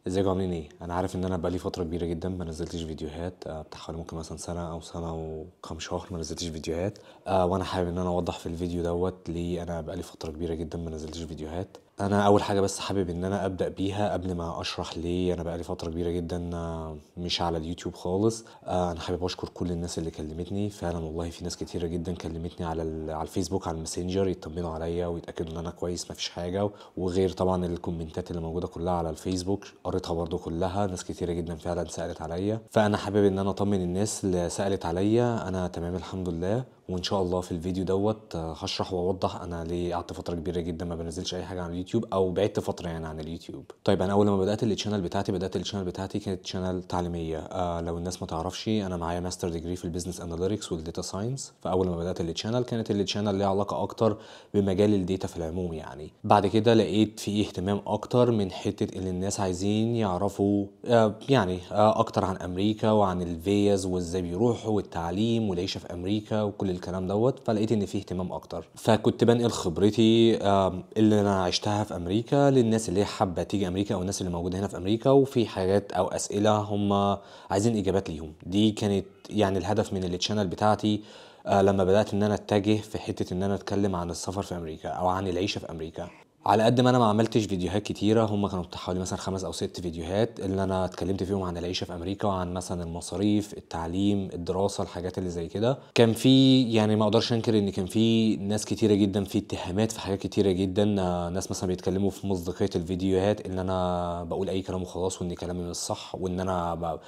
ازيكم عاملين ايه؟ انا عارف ان انا بقالي فترة كبيرة جدا ما نزلتش فيديوهات، بتاع حوالي ممكن مثلا سنة او سنة وكام شهر ما نزلتش فيديوهات. وانا حابب ان انا اوضح في الفيديو دوت ليه انا بقالي فترة كبيرة جدا ما نزلتش فيديوهات. انا اول حاجة بس حابب ان انا ابدا بيها قبل ما اشرح ليه انا بقالي فترة كبيرة جدا مش على اليوتيوب خالص. انا حابب اشكر كل الناس اللي كلمتني، فعلا والله في ناس كتيرة جدا كلمتني على الفيسبوك، على الماسنجر، يطمنوا عليا ويتاكدوا ان انا كويس مفيش حاجة، وغير طبعا الكومنتات اللي موجودة كلها على الفيسبوك قريتها برضو كلها، ناس كتيرة جدا فعلا سالت عليا. فانا حابب ان انا اطمن الناس اللي سالت عليا، انا تمام الحمد لله، وان شاء الله في الفيديو دوت هشرح واوضح انا ليه قعدت فترة كبيرة جدا ما بنزلش اي حاجة على اليوتيوب، او بعدت فترة يعني عن اليوتيوب. طيب انا اول ما بدات ال channel بتاعتي، بدات ال channel بتاعتي كانت channel تعليمية. لو الناس ما تعرفش، انا معايا master degree في ال business analytics وال data science. فاول ما بدات ال channel كانت ال channel ليها علاقة اكتر بمجال ال data في العموم يعني. بعد كده لقيت في اهتمام اكتر من حتة ان الناس عايزين يعرفوا يعني اكتر عن امريكا وعن الفيز وازاي بيروحوا والتعليم والعيشه في امريكا وكل الكلام دوت. فلقيت ان فيه اهتمام اكتر، فكنت بنقل خبرتي اللي انا عشتها في امريكا للناس اللي هي حابة تيجي امريكا او الناس اللي موجودة هنا في امريكا، وفي حاجات او اسئلة هم عايزين اجابات ليهم. دي كانت يعني الهدف من ال channel بتاعتي لما بدات ان انا اتجه في حتة ان انا اتكلم عن السفر في امريكا او عن العيشة في امريكا. على قد ما انا ما عملتش فيديوهات كتيرة، هم كانوا بتاع حوالي مثلا 5 أو 6 فيديوهات اللي انا اتكلمت فيهم عن العيشة في امريكا وعن مثلا المصاريف، التعليم، الدراسة، الحاجات اللي زي كده. كان في يعني ما اقدرش انكر ان كان في ناس كتيرة جدا في اتهامات في حاجات كتيرة جدا. ناس مثلا بيتكلموا في مصداقية الفيديوهات، ان انا بقول اي كلام وخلاص، وان كلامي مش صح، وان انا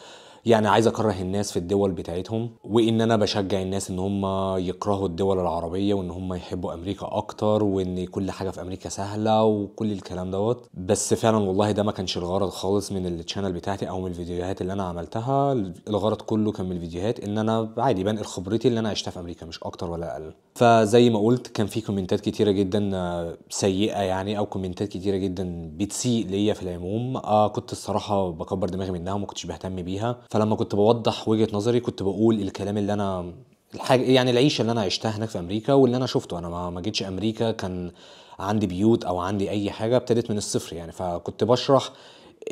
يعني عايز اكره الناس في الدول بتاعتهم، وان انا بشجع الناس ان هم يكرهوا الدول العربية وان هم يحبوا امريكا اكتر، وان كل حاجة في امريكا سهلة وكل الكلام دوت. بس فعلا والله ده ما كانش الغرض خالص من ال channel بتاعتي او من الفيديوهات اللي انا عملتها. الغرض كله كان من الفيديوهات ان انا عادي بنقل خبرتي اللي انا عشتها في امريكا، مش اكتر ولا اقل. فزي ما قلت كان في كومنتات كتيرة جدا سيئه يعني، او كومنتات كتيرة جدا بتسيء ليا في العموم. كنت الصراحة بكبر دماغي منها وما كنتش بهتم بيها. فلما كنت بوضح وجهة نظري كنت بقول الكلام اللي انا الحاجة يعني العيشة اللي انا عشتها هناك في امريكا واللي انا شفته. انا ما جيتش امريكا كان عندي بيوت او عندي اي حاجة، ابتديت من الصفر يعني. فكنت بشرح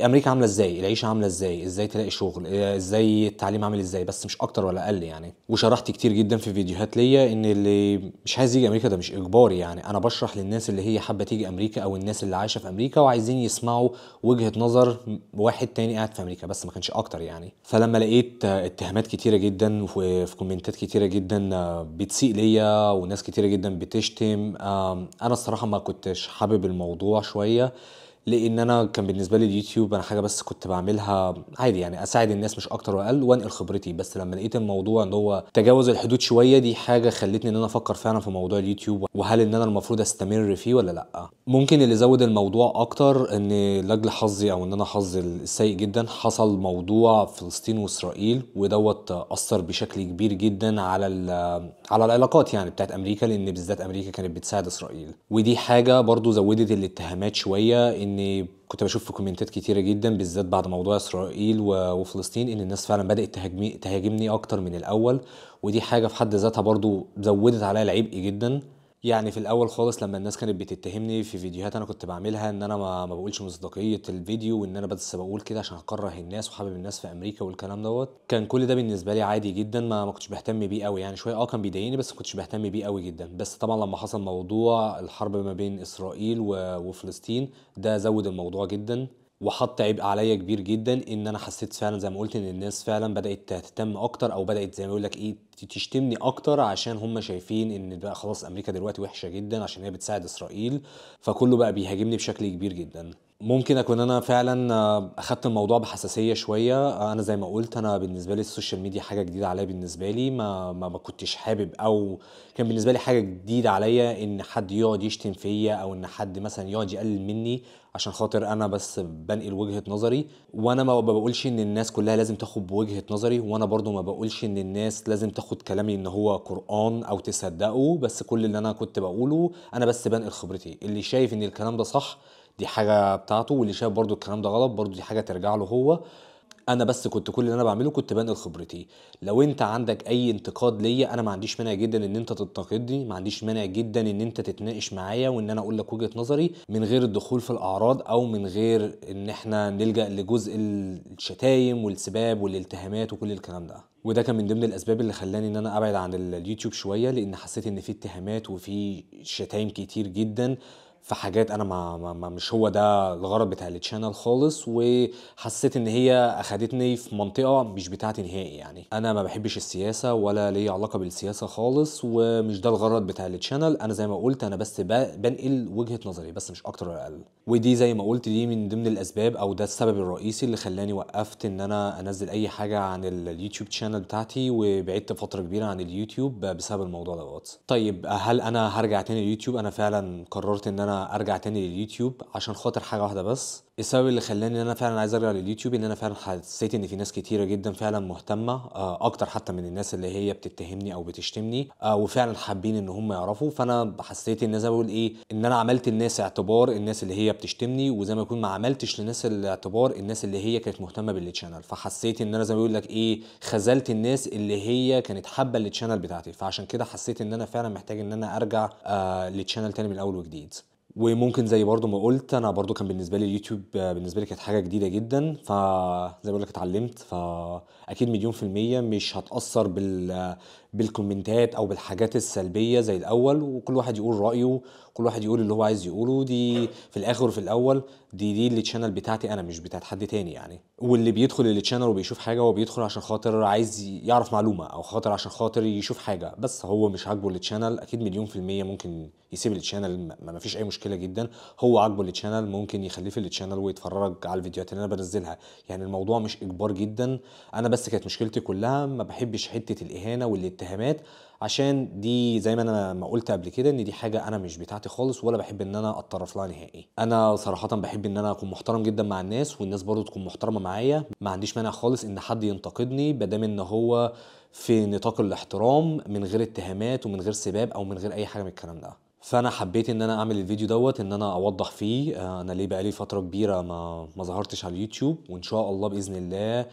امريكا عامله ازاي، العيشة عامله ازاي، ازاي تلاقي شغل، ازاي التعليم عامل ازاي، بس مش اكتر ولا اقل يعني. وشرحت كتير جدا في فيديوهات ليا ان اللي مش عايز يجي امريكا ده مش اجباري يعني. انا بشرح للناس اللي هي حابة تيجي امريكا او الناس اللي عايشه في امريكا وعايزين يسمعوا وجهه نظر واحد تاني قاعد في امريكا، بس ما كانش اكتر يعني. فلما لقيت اتهامات كتيرة جدا وفي كومنتات كتيرة جدا بتسيء ليا وناس كتيرة جدا بتشتم، انا الصراحة ما كنتش حابب الموضوع شوية، لان انا كان بالنسبة لي اليوتيوب انا حاجة بس كنت بعملها عادي يعني، اساعد الناس مش اكتر واقل وانقل خبرتي. بس لما لقيت الموضوع ان هو تجاوز الحدود شوية، دي حاجة خلتني ان انا افكر فعلا في موضوع اليوتيوب وهل ان انا المفروض استمر فيه ولا لا. ممكن اللي زود الموضوع اكتر ان لاجل حظي او ان انا حظي السيء جدا حصل موضوع فلسطين واسرائيل، ودوت اثر بشكل كبير جدا على العلاقات يعني بتاعت امريكا، لان بالذات امريكا كانت بتساعد اسرائيل. ودي حاجة برضو زودت الاتهامات شوية، ان كنت بشوف في كومنتات كتيرة جدا بالذات بعد موضوع اسرائيل وفلسطين ان الناس فعلا بدات تهاجمني اكتر من الاول، ودي حاجة في حد ذاتها برضو زودت عليا العبء جدا. يعني في الاول خالص لما الناس كانت بتتهمني في فيديوهات انا كنت بعملها ان انا ما بقولش مصداقية الفيديو، وان انا بس بقول كده عشان اكره الناس وحابب الناس في امريكا والكلام دوت، كان كل ده بالنسبة لي عادي جدا، ما كنتش بهتم بيه قوي يعني. شوية كان بيضايقني بس ما كنتش بهتم بيه قوي جدا. بس طبعا لما حصل موضوع الحرب ما بين اسرائيل وفلسطين ده زود الموضوع جدا وحط عبء عليا كبير جدا، ان انا حسيت فعلا زي ما قلت ان الناس فعلا بدات تهتم اكتر، او بدات زي ما يقول لك ايه تشتمني اكتر، عشان هم شايفين ان بقى خلاص امريكا دلوقتي وحشة جدا عشان هي بتساعد اسرائيل، فكله بقى بيهاجمني بشكل كبير جدا. ممكن اكون انا فعلا اخدت الموضوع بحساسيه شوية. انا زي ما قلت انا بالنسبة لي ال social media حاجة جديدة عليا، بالنسبة لي ما كنتش حابب، او كان بالنسبة لي حاجة جديدة عليا ان حد يقعد يشتم فيا او ان حد مثلا يقعد يقلل مني عشان خاطر انا بس بنقل وجهه نظري. وانا ما بقولش ان الناس كلها لازم تاخد بوجهه نظري، وانا برضو ما بقولش ان الناس لازم تاخد كلامي ان هو قرآن او تصدقه، بس كل اللي انا كنت بقوله انا بس بنقل خبرتي. اللي شايف ان الكلام ده صح دي حاجة بتاعته، واللي شايف برضو الكلام ده غلط برضو دي حاجة ترجع له هو. انا بس كنت كل اللي انا بعمله كنت بنقل خبرتي. لو انت عندك اي انتقاد ليا انا ما عنديش مانع جدا ان انت تنتقدني، ما عنديش مانع جدا ان انت تتناقش معايا وان انا اقول لك وجهة نظري من غير الدخول في الاعراض او من غير ان احنا نلجأ لجزء الشتايم والسباب والالتهامات وكل الكلام ده. وده كان من ضمن الاسباب اللي خلاني ان انا ابعد عن اليوتيوب شوية، لان حسيت ان في اتهامات وفي شتايم كتير جدا في حاجات انا ما مش هو ده الغرض بتاع ال channel خالص، وحسيت ان هي اخدتني في منطقة مش بتاعتي نهائي. يعني انا ما بحبش السياسة ولا ليا علاقة بالسياسة خالص، ومش ده الغرض بتاع ال channel. انا زي ما قلت انا بس بنقل وجهه نظري بس، مش اكتر ولا اقل. ودي زي ما قلت دي من ضمن الاسباب او ده السبب الرئيسي اللي خلاني وقفت ان انا انزل اي حاجة عن اليوتيوب channel بتاعتي، وبعدت فترة كبيرة عن اليوتيوب بسبب الموضوع دوت. طيب هل انا هرجع تاني لليوتيوب؟ انا فعلا قررت ان انا ارجع تاني لليوتيوب عشان خاطر حاجة واحدة بس. السبب اللي خلاني ان انا فعلا عايز ارجع لليوتيوب ان انا فعلا حسيت ان في ناس كتيرة جدا فعلا مهتمة اكتر حتى من الناس اللي هي بتتهمني او بتشتمني، وفعلا حابين ان هم يعرفوا. فانا حسيت ان زي ما بقول ايه، ان انا عملت الناس اعتبار الناس اللي هي بتشتمني، وزي ما يكون ما عملتش للناس الاعتبار الناس اللي هي كانت مهتمة بال channel. فحسيت ان انا زي ما بقول لك ايه، خذلت الناس اللي هي كانت حابة ال channel بتاعتي. فعشان كده حسيت ان انا فعلا محتاج ان انا ارجع لل channel تاني من الاول وجديد. وممكن زي برضو ما قلت، انا برضو كان بالنسبة لي اليوتيوب بالنسبة لي كانت حاجة جديدة جدا، فزي ما بقول لك اتعلمت، فاكيد 100% مش هتاثر بالكومنتات او بالحاجات السلبية زي الاول، وكل واحد يقول رايه، كل واحد يقول اللي هو عايز يقوله. دي في الاخر وفي الاول دي ال channel بتاعتي انا، مش بتاعت حد تاني يعني. واللي بيدخل ال channel وبيشوف حاجة هو بيدخل عشان خاطر عايز يعرف معلومة او خاطر عشان خاطر يشوف حاجة، بس هو مش عاجبه ال channel اكيد 100% ممكن يسيب ال channel، ما فيش اي مشكلة جدا. هو عاجبه ال channel ممكن يخليه في ال channel ويتفرج على الفيديوهات اللي انا بنزلها، يعني الموضوع مش اجبار جدا. انا بس كانت مشكلتي كلها ما بحبش حتة الاهانة والاتهامات، عشان دي زي ما انا ما قلت قبل كده ان دي حاجة انا مش بتاعتي خالص، ولا بحب ان انا اتطرف لها نهائي. انا صراحة بحب ان انا اكون محترم جدا مع الناس، والناس برضو تكون محترمه معايا. ما عنديش مانع خالص ان حد ينتقدني بدام ان هو في نطاق الاحترام، من غير اتهامات ومن غير سباب او من غير اي حاجة من الكلام ده. فانا حبيت ان انا اعمل الفيديو دوت ان انا اوضح فيه انا ليه بقالي فترة كبيرة ما ظهرتش على اليوتيوب، وان شاء الله باذن الله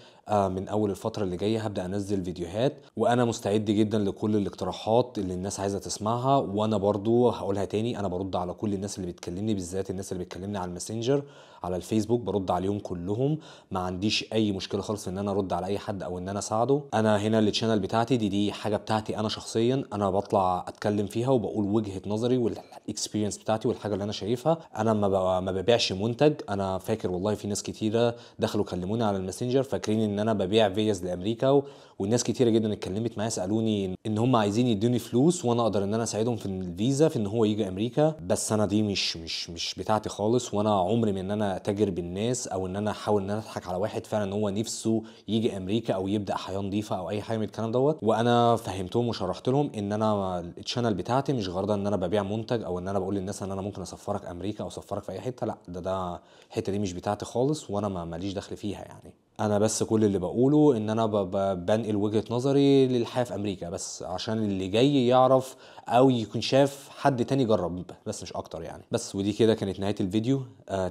من اول الفترة اللي جاية هبدا انزل فيديوهات، وانا مستعد جدا لكل الاقتراحات اللي الناس عايزه تسمعها. وانا برضو هقولها تاني، انا برد على كل الناس اللي بتكلمني، بالذات الناس اللي بتكلمني على الماسنجر على الفيسبوك، برد عليهم كلهم. ما عنديش اي مشكلة خالص ان انا ارد على اي حد او ان انا اساعده. انا هنا ال channel بتاعتي دي حاجة بتاعتي انا شخصيا، انا بطلع اتكلم فيها وبقول وجهه نظري وال experience بتاعتي والحاجة اللي انا شايفها. انا ما ببيعش منتج. انا فاكر والله في ناس كتيرة دخلوا كلموني على الماسنجر فاكرين ان انا ببيع فيز لامريكا، والناس كتيرة جدا اتكلمت معايا سالوني ان هم عايزين يدوني فلوس وانا اقدر ان انا اساعدهم في الفيزا في ان هو يجي امريكا، بس انا دي مش بتاعتي خالص، وانا عمري ما ان انا اتاجر بالناس او ان انا احاول ان انا اضحك على واحد فعلا ان هو نفسه يجي امريكا او يبدا حياة نظيفة او اي حاجة من الكلام دوت. وانا فهمتهم وشرحت لهم ان انا ال channel بتاعتي مش غرضها ان انا ببيع منتج او ان انا بقول للناس ان انا ممكن اسفرك امريكا او اسفرك في اي حتة، لا ده الحتة دي مش بتاعتي خالص وانا ماليش دخل فيها يعني. انا بس كل اللي بقوله ان انا بنقل وجهة نظري للحياة في امريكا، بس عشان اللي جاي يعرف او يكون شاف حد تاني جرب، بس مش اكتر يعني. بس ودي كده كانت نهاية الفيديو.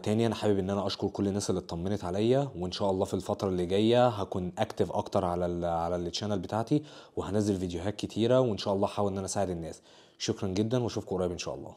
تاني انا حابب ان انا اشكر كل الناس اللي اطمنت عليا، وان شاء الله في الفترة اللي جاية هكون active اكتر على ال channel بتاعتي، وهنزل فيديوهات كتيرة، وان شاء الله هحاول ان انا اساعد الناس. شكرا جدا واشوفكم قريب ان شاء الله.